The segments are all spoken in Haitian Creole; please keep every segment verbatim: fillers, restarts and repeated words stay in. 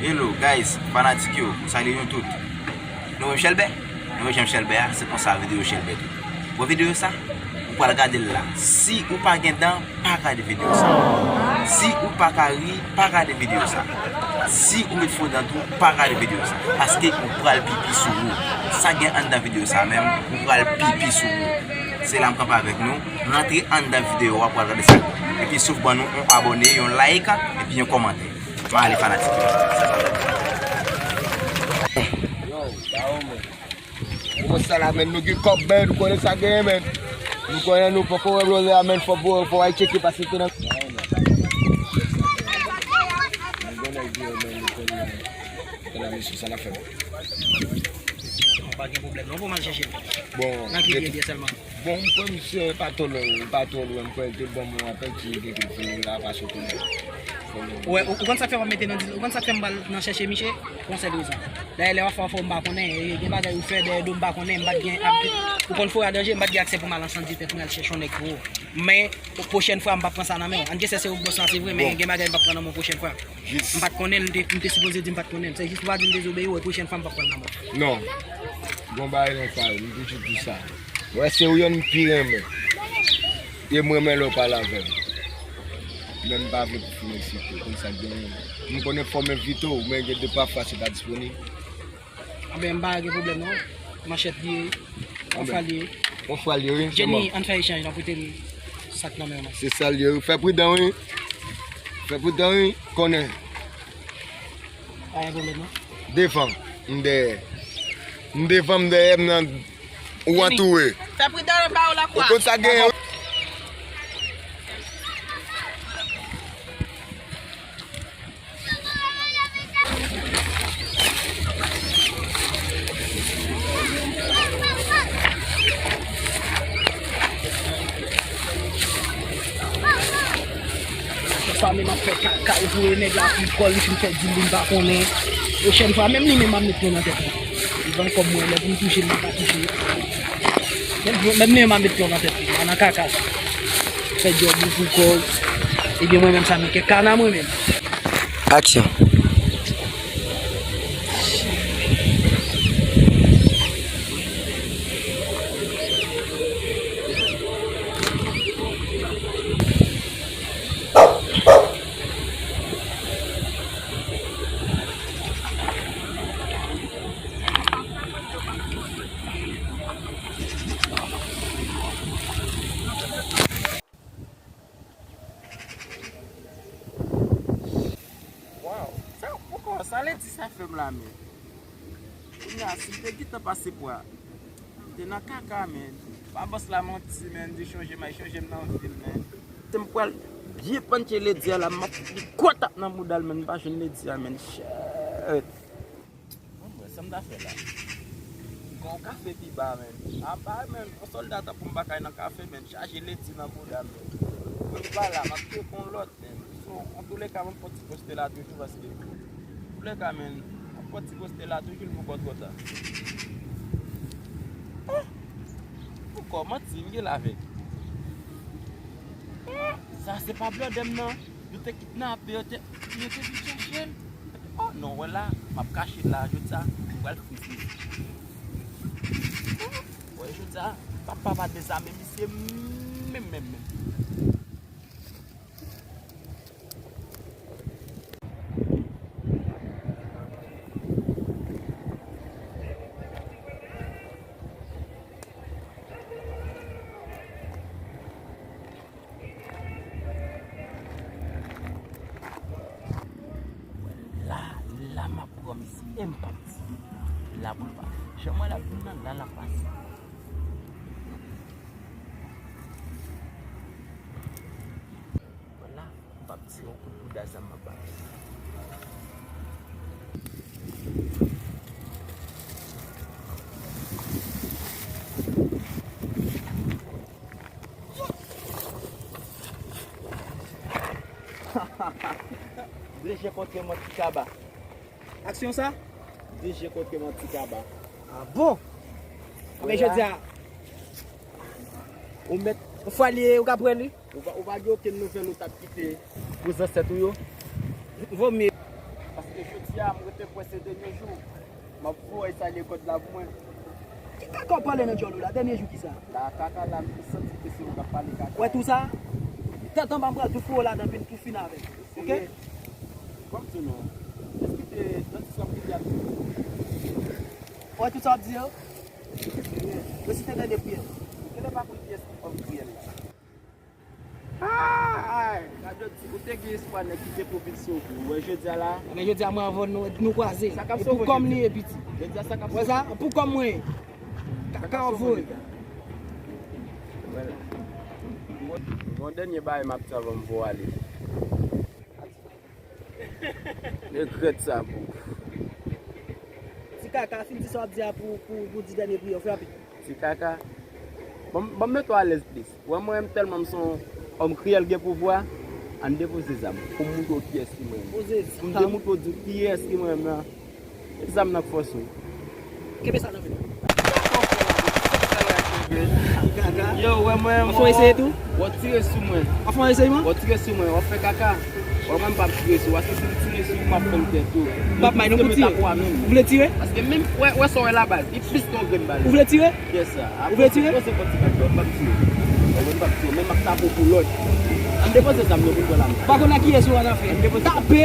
Hello guys, fanatik yo, m salye nou tout. Nou wè m chèlbè? Nou wè jan m chèlbè a, se konsa videyo chèlbè tou. Wè videyo sa? Ou pral gade l la. Si ou pa gen dan, pa gade videyo sa. Si ou pa ka ri, pa gade videyo sa. Si ou met fo dan tou, pa gade videyo sa. Paske ou pral pipi sou ou. Sa gen anndan videyo sa menm, ou pral pipi sou ou. Se la m kanpe avèk nou. Rantre anndan videyo a, pral gade sa. Epi souf ban nou yon abòne, yon like, epi yon kòmantè. Mwen ale fanatik yo. Yo, ba yo, men. Kòman sa la, men? Nou gen kòb, men. Nou konnen sa genyen, men. Nou konnen nou poko wè blòdè a, men. Fò, fò, fò al tcheke pase te nan. Nou gen nèg yo, men. Nou konnen, konnen mesye sa n ap fè. Bon, pa gen pwoblèm, non, pou m al chèche l. Bon, nan ki byen, byen sèlman. Bon, m kwè misye pa twò lwen, pa twò lwen, m kwè l te ban m yon apèl ki gen kèk fini la, pa sot lwen. Wè, ou, ou konn sa k fè m ap mete nan di, ou konn sa k fè m pral nan chèche misye? Pou yon sèl rezon. Dayè, lè w ap fè afè w, m pa konnen, e, gen bagay ou fè dèyè do m pa konnen, m pa t gen, ou konn Foyadanje, m pa t gen aksè pou m al an Sandifèt, mwen al chèche yon nèg pou ou. Men, pwochèn fwa, m p ap pran sa nan men w. Ann gen sè se ou k bòs la, se vre, men gen bagay m p ap pran nan men w pwochèn fwa. M pa t konnen l, m te, m te sipoze di m pa t konnen l. Se jis pou w pa di m dezobeye w, e pwochèn fwa m p ap pran l nan men w. Non. Gon bagay nan sa yo, m toujou di sa. Wè, se ou yonn m pi renmen. E m renmen lè w pale avè m. Men m pa vle pou fini eksite, konn sa k genyen. M konnen fò m envite w, men gen de pafwa se pa disponib. Anben, m pa gen pwoblèm non. Manchèt li ye, yon fwa li ye. Yon fwa li ye, wi. Jenny, ann fè echanj, non, pote m sa k nan men w nan. Se sa l ye, wi. Fè pridan, wi. Fè pridan, wi. Konnen. Pa gen pwoblèm non. Devan, m dèyè. M devan, m dèyè, m nan ou antoure. Fè pridan nan ba w lakwa. Ou konn sa gen. Sa menm ap fè kaka, ou voye nèg la pou kò l, li fin fè dil li m pa konnen. Pwochèn fwa, menm li menm ap met pwen nan tèt li. Li ban kòb mwen, lè pou m touche l, li pa touche. Menm, menm li menm ap met pwen nan tèt li, nan kaka sa. Fè djòb li pou kò l. Ebyen mwen menm sa, men kèk kana mwen menm. Aksyon. Waw, sa poko, sa ledi sa fè m la, men. Kounye a, si m te gentan pase pwa, m te nan kaka, men. Pa bòs la manti, men, di chonje m, ay chonje m nan vil, men. Te m pral byen pantche ledi a la, m ap fout li gwo tap nan bouda l, men, m pa jwenn ledi a, men. Shit. Bon, mwen, sa m ta fè la? M pran yon kafe pi ba, men. Apa, men, yon sòlda tankou m pa ka al nan kafe, men, chaje ledi nan bouda m, men. Mwen, m pa la, m ap cheke yon lòt, men. So, antoulèka, m ap fè yon ti poste la toujou, paske, antoulèka, men, m ap fè yon ti poste la toujou, l poko twò ta. Ah! Poukò, manti, m gen l avèk. Ah! Sa se pa blòdè m, non. Yo te kidnape, yo te, yo te vin chèche l. Oh non, wè la, m ap kache l la, jodi sa, m pral fri fri. Wè, jodi sa, papa pa dezame misye menm, menm, menm. La, la m ap pran misye, e m p ap di. La pou l pa. Jan mwen l ap vin nan, la l ap pase. Vwala, m p ap tire yon kout bouda sa m ap ba. De je kontre m an ti kaba. Aksyon sa? De je kontre m an ti kaba. Ah bon? Anben jodi a, ou mèt, yon fwa li ye, ou ka pran li? Ou pa, ou pa gen okenn nouvèl ou t ap kite pou zansèt ou yo? Vomye. Paske Jodi a, m rete kwè se dènye jou. M ap voye salye God la pou mwen. Ki kaka w pale nan djòl ou la? Dènye jou ki sa? La kaka la, m santi ke se ou k ap pale kaka. Wè tou sa? Tèt anba m pral tou foure w ladan, vin tou fin avè m. Oke? Kòm di nou, èske te nan ti sa m te di a tou? Wè tou sa w ap di yo? Resite dènye priyè. Genlè pa konn kiyès ki fanm kriyèl la. Ay! Gade ti, ou te gen espwa nèg ki gen pwofesyon pou ou. Wè jodi a la. Men jodi a mwen avè w nou, nou kwaze. Sa k ap sove jodi a. E pou kòm li ye piti. Jodi a sa k ap sove. Wè sa? Pou kòm mwen ye. Kaka w voye. Wè la. Yon dènye bagay m ap di anvan m voye w ale. Regrèt sa pou ou. Ti kaka, fin di sa w ap di a pou, pou, pou di dènye priyè w, frape. Ti kaka. Ban m, ban m mete w alèz plis. Wè mwen menm tèlman m se yon òm kriyèl gen pouvwa, ann depoze zam. Pou m moutre w kiyès ki mwen menm. Poze zam. Pou m demontre w di w kiyès ki mwen menm nan. Zam nan k fòse w. Kenbe sa nan men w. Yo, wè mwen. Anfon eseye tou. W ap tire sou mwen. Anfon eseye mwen. W ap tire sou mwen, w ap fè kaka. Wè mwen m p ap tire sou ou, paske si m tire sou ou, m ap fè m tèt ou. M p ap bay non pou tire. Ou vle tire? Paske menm, wè, wè sa w wè la baz, li plis ke yon grenn bal. Ou vle tire? Kiyès sa? Ou vle tire? Poze kò ti bèt la, m p ap tire. Wè mwen m p ap tire, men m ap tape w pou lòd. Ann depoze zam yo pou n pran lame. Pa konn ak kiyès ou ann afè. Ann depoze. Tape.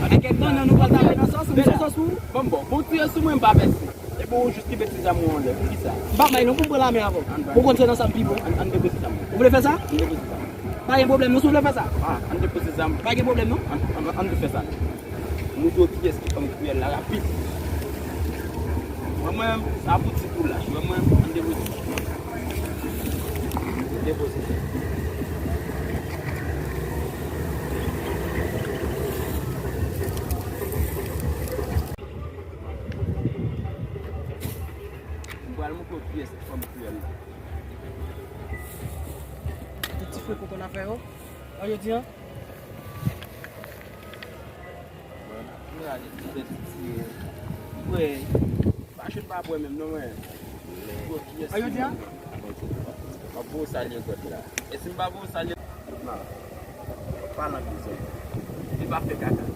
Avèk kèk bannan nou pral tape nan sòs, ou bezwen sòs pou ou? Bon, bon, bon, tire sou mwen, m pa vèse. Epi ou jis kenbe ti zam ou anlè, poukisa? M p ap bay non pou m pran lame avè w. Ou konn se nan sa m pi bon. Ann, ann depoze zam. Ou vle fè sa? Ann depoze zam. Pa gen pwoblèm non, si w vle fè sa. Ah, ann depoze zam. Pa gen pwoblèm non. Ann, ann, ann fè sa. Moutre w kiyès ki fanm kriyèl la rapid. Wè mwen, sa pou ti kou lach. Wè mwen, ann depoze. Depoze. M pral moutre w kiyès ki fanm kriyèl la. Tout ti fre poko n ap fè yo. An yo di an. Mwen ale ti bèt ti. Mwen. Machin pa bwè menm non mwen. An yo di an. M ap voye w salye God la. E si m pa voye w salye. Non. Pa nan prizon. Li pa fè kaka.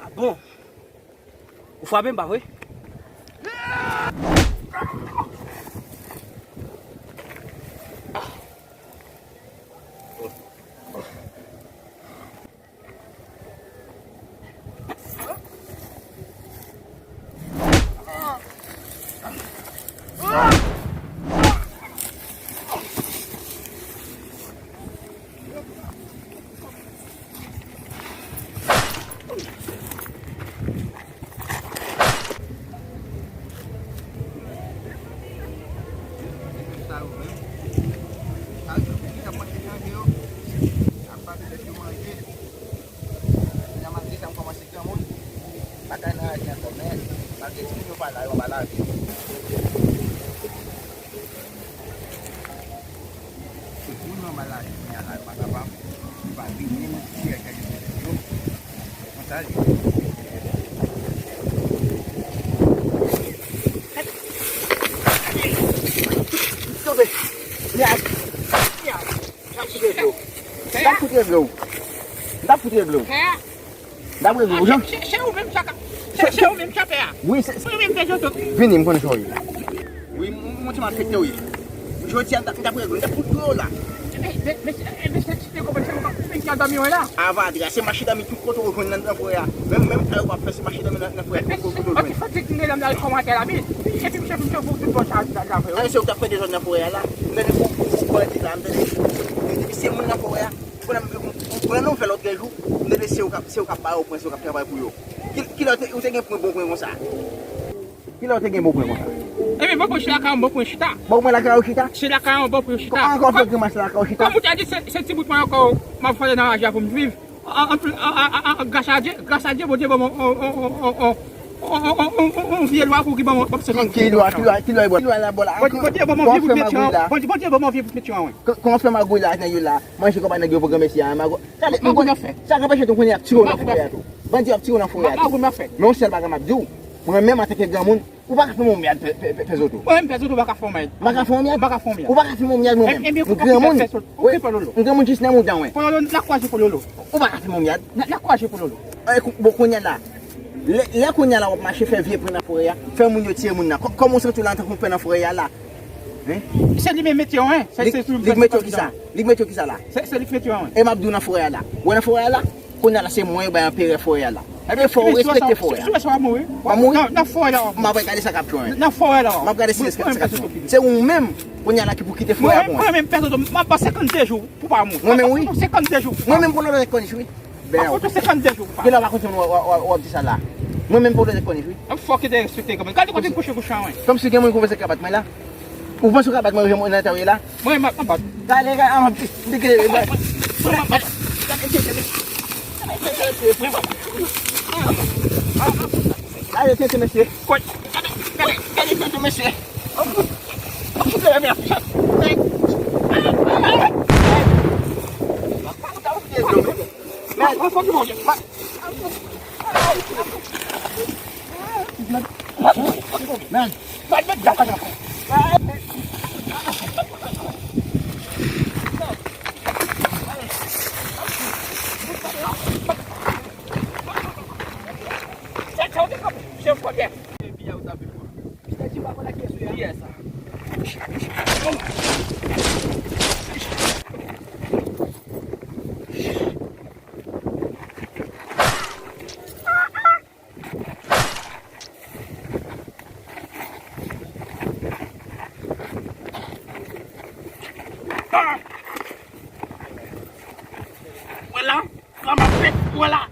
Ah bon? Ou frape m, pa vre? Sa yo menm. Sa yo ki t ap manje nan je yo. Ap pase lè yo manje. Kounya m ap desann kòmanse granmoun. Bagay nan raje ankò, men malgre tout yo pa la, yo anba lavi. Tout moun yo anba lavi kounya la, yo pa kapab, yo pa vini, nou ti rete yo. Konsa l ye. Sove. Yas. Yas. N ap fout revle w. N ap fout revle w. N ap fout revle w. N ap revle w, Jan. Se, se, se ou menm sa ka. Se, se ou menm sa fè a. Wi, se, se ou menm fè Jojo. Vini, m konn jan w ye. Wi, m, m, m ti malfektè w ye. Jodi a, m t ap, m t ap revle w. M t ap fout revle w la. Mesye, mesye, mesye, ti te konprann se mwen k ap fè ki a dòmi wè la. Avadra, se mache dòmi tout kote ou jwenn nan, nan forè a. Menm, menm kay ou p ap fè, se mache dòmi nan, nan forè a tout kote ou jwenn. Mesye, ti nèg la m nan kòmantè la, men. Epi, chèf, m te pou tout bon sa, sa, sa, vre, wi. Se ou k t ap fè dezòd nan forè a la. M tande ou, ou, ou bandi la, m tande. Epi, se moun nan forè a. Kounye a, m, m, m pran nouvèl lòt jou. M tande se ou k ap, se ou k ap ba yo pwen, se ou k ap travay pou yo. Ki, kilè ou te, ou te gen pwen, bon pwen konsa? Kilè ou te gen bon pwen konsa? Ebyen, bon pwen se lakay ou, bon pwen chita. Bon pwen lakay ou chita? Se lakay ou, bon pwen chita. Ankò fè grimas lakay ou chita. Kòm ou te di, se, se ti bout mwen ankò, m ap fè nan raje a pou m viv. An, an, an, an, an, gras a Dye, gras a Dye, Bondye ban mwen on, on, on vye lwa pou ki ban mwen opsyon pou m viv. Ki lwa, ki lwa, ki lwa, ki lwa la, bò la? Bondye, Bondye ban mwen vye bout metye an, Bondye, Bondye ban mwen vye bout metye an, wi. Kòman w fè magouy la ak nèg yo la? Manje kòb a nèg yo pou granmesi a, magouy. Gade, sa k anpeche tou kounye a ap tire w nan forè a tou. Bandi ap tire w nan forè a tou. Men yon sèl bagay m ap di w, mwen menm antanke granmoun, ou pa ka fè m yon myad pè, pè, pè, pè Zoto. Mwen menm pè Zoto pa ka fè yon myad. M pa ka fè yon myad? M pa ka fè yon myad. Ou pa ka fè m yon myad mwen menm. Mwen granmoun. Wi. M granmoun jis nan mouda mwen. Pololo, n a kwaze Pololo. Ou pa ka fè m yon myad. N a kwaze Pololo. Bon, kounye a la. Lè, lè kounye a la w ap mache fè vye pwen nan forè a, fè moun yo tiye moun nan. Kò-, kòman w santi w la antanke yon pè nan forè a la? Hein? Se li menm mete w, hein? Li k mete w kisa? Li k mete w kisa la? Se, se li k mete w, hein? E m ap di w nan forè a la. Ou wè nan forè a la? Kounye a la se mwen yo bay anperè forè a la. Ebyen fò w respekte forè a. W ap mouri. Nan, nan forè la w ap mouri. M ap gade sa k ap jwenn. Nan forè la w ap mouri. M ap gade si respekte sa k ap jwenn. Se ou menm kounye a la ki pou kite forè a pou mwen. Mwen menm pèsonèlman, m ap pran senkannde jou pou pa mouri. Mwen menm wi. Senkannde jou. Mwen menm pou lòt kònich wi. Bèw. Mwen konte senkannde jou pou pa. Genlè w pa konprann w, w, w, w ap di sa la. Mwen menm pou lòt kònich wi. An fòk ki te respekte kanmenm. Gade kote kouche kouche an, wi. Kòmsi gen moun ki konprann sa k ap bat mwen la. Ou panse w ka bat mwen nan eta w ye la? Mwen, m ap, m ap bat. Gade, gade, m ap di, di, gade, gade. Gade tenten mesye. Gade, gade, gade tenten mesye. Men, men, men, Wè la, sa m ap fè, wè la.